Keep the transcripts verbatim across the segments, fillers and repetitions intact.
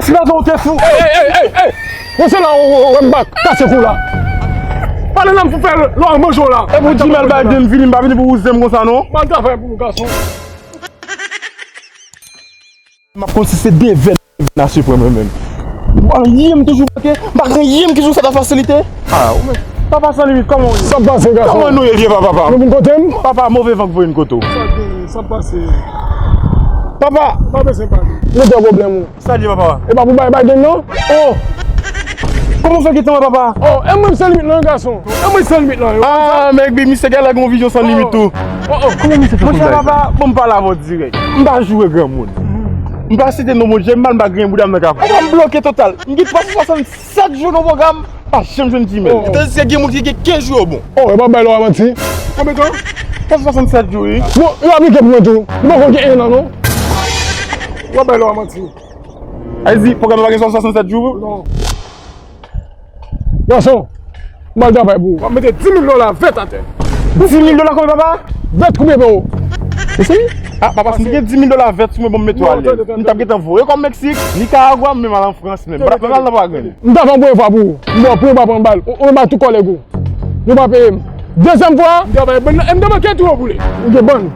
Si pa sa ou te fou. Ey, ey, ey, ey, ey! Bon, se la ou wè m pa kase kou la. Pale nan m pou fè lò manje w la. E pou Jimèl Biden vini, m pa vini pou wouze m konsa non. M al travay pou ou, gason. M ap konn si se devèn devèn a se pran mwen menm. Anyen m toujou manke, m pa gen anyen m ki sou sa ta fasilite. Ah, ou menm. Papa San Limit, kòman w ye? Sa pase, gason? Kòman nou ye, vye papa, papa? Nou vin kote m? Papa, move van k voye n kote w. Sa gen, sa pase? Papa! Pa bezwen pale. Nou gen pwoblèm ou. Sa l ye, papa? E pa pou bay Biden non? Oh! Kòman w fè kite mwen, papa? Oh, e mwen San Limit lan, gason. E mwen San Limit lan. Ah, Mèk Bi, misye genlè gen yon vizyon San Limit tou. Oh, oh, kòman misye fè konn bay sa? Monchè, papa, bon, m pale avè w dirèk. M pa joure granmoun. M pa site non Bondye, m pa, m pa griyen bouda m nan kafou. Papa, m bloke total. M gen twa san swasannsèt jou nan pwogram, pa janm jwenn Jimèl. Oh. Tandiske gen moun ki gen kenz jou yo bon. Oh, e pa bay lò a manti. Konbyen tan? Twa san swasannsèt jou, wi. Bon, yo aplike pou mwen tou. Li poko gen en an, non. W ap bay lò a manti. Sa vle di, pwogram nan pa gen swasannsèt jou? Non. Gason, m al travay pou ou. W ap mete dis mil dola vèt atè. Dis mil dola konbyen, papa? Vèt koupe pou ou. Ou serye? Ah, papa, si m te gen dis mil dola vèt sou mwen, bon, m mete w alèz. M t ap gentan voye kòb Meksik, Nikaragwa, m menm al an Frans menm. M pa t ap al nan Pagrann. M ta fè yon premye fwa pou ou. M ba w premye fwa pran bal. Ou, ou ba tout kòlèg ou. Nou pa peye m. Dezyèm fwa. M ta bay bann nan, e m ta manke tou yo boule. Ou gen bann.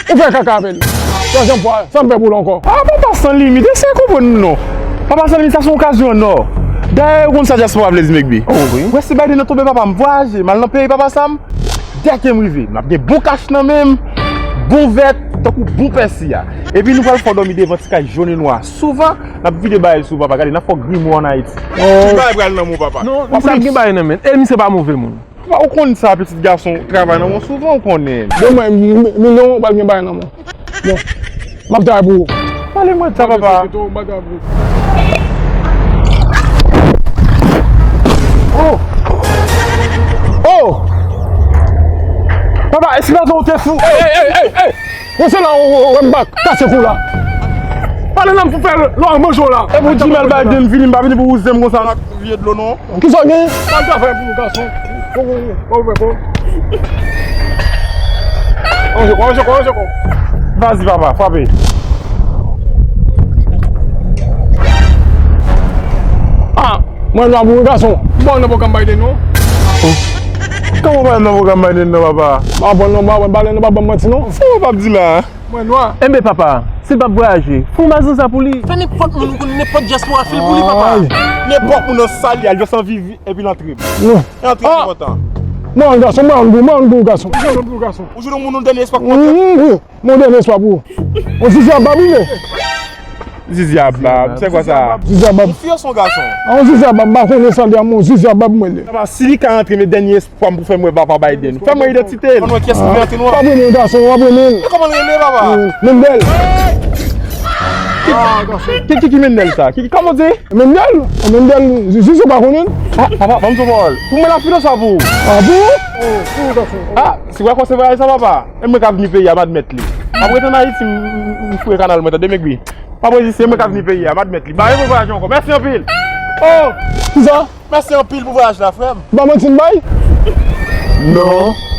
Ou fè kaka avè l. Twazyèm fwa, sa m fè pou l ankò. Ah, papa San Limit, eseye konprann nou non. Papa San Limit, sa se yon okazyon an nò. Dayè, ou konn sa dyaspora vle di, Mèk Bi. Oh, wi. Ou wè si Biden nan tonbe, papa, m vwayaje, m al nan peyi papa Sam. Dèke m rive, m ap gen bon kach nan men m, bon vèt, tankou bon pèsi a. Epi nou pral fè w dòmi devan ti kay jòn e nwa. Souvan, n ap vide bagay sou papa, gade, n ap fè w grimo ann Ayiti. Tout bagay pral nan men w, papa. Non, misye ap gen bagay nan men l. E misye pa move moun. Papa, ou konn sa, pitit gason, travay nan men w souvan, ou konnen. Bon, mwen, m, m, milyon, ou pral gen bagay nan men w. Bon, m ap travay pou ou. Pale mwen de sa, papa. Oh! Oh! Papa, e si pa sa ou te fou? Ey, ey, ey, ey, ey! Bon, se la ou wè m pa kase kou la. Pale nan m pou fè lò manje w la. E pou Jimèl Biden vini, m pa vini pou wouze m konsa. Vye dlo non. Kisa w gen? Pa travay pou ou, gason. Bon, bon, bon, bon, bon. Ranje kò, ranje kò, ranje kò. Vas-y, papa, frape. Ah, mwen nwa pou ou, gason. Bon, nan pwogram Biden non. Kòman w pa nan pwogram Biden nan, papa? M pa pran non, m pa pran balen, non, pa ban m manti non. Sa w ap di la? Mwen nwa. Enben papa, si l p ap vwayaje, fè yon mazouza pou li. Fè nenpòt moun ou konn, nenpòt dyaspora, fè l pou li, papa. Nenpòt moun nan sa li a, li jis anvi viv epi l antre. Antre, li kontan. Mwen gason, mwen pou, mwen pou gason. Ou jwenn yon moun, yon dènye espwa pou mwen. Wi, mwen dènye espwa pou ou. Yon zizi a bab, wi. Zizi a bab, se kwa sa? Zizi a bab. Yon fi osnon gason? A, yon zizi a bab, m pa konnen sa, li a yon zizi a bab mwen li. Papa, si li ka antre, men dènye Fwa m pou fè m wè papa Biden. Fè m wè idantite l. Ann wè kiyès ki vle antre nou an. W ap renmen l, gason, w ap renmen l. E kòman l rele, papa? Mendel. Ki, ki, ki Mendel sa? Ki, ki, kòman w di? Mendel, Mendel, Zizi pa konnen l. Ah, papa, ban m di w pawòl. Pou mwen la filozòf ou. Ah, pou ou? Ah, si w wè konsèy vwayaj sa, papa, e mwen ka vini peyi a, m admèt li. M ap rete ann Ayiti, m, m, m foure kanal mwen, tande, Mèk Bi. M ap reziste, e mwen ka vini peyi a, m admèt li. Ba, e mwen vwayaje ankò. Mèsi anpil. Oh! Kisa? Mèsi anpil pou vwayaj la, frè m. Ou pa manti m bay? Non.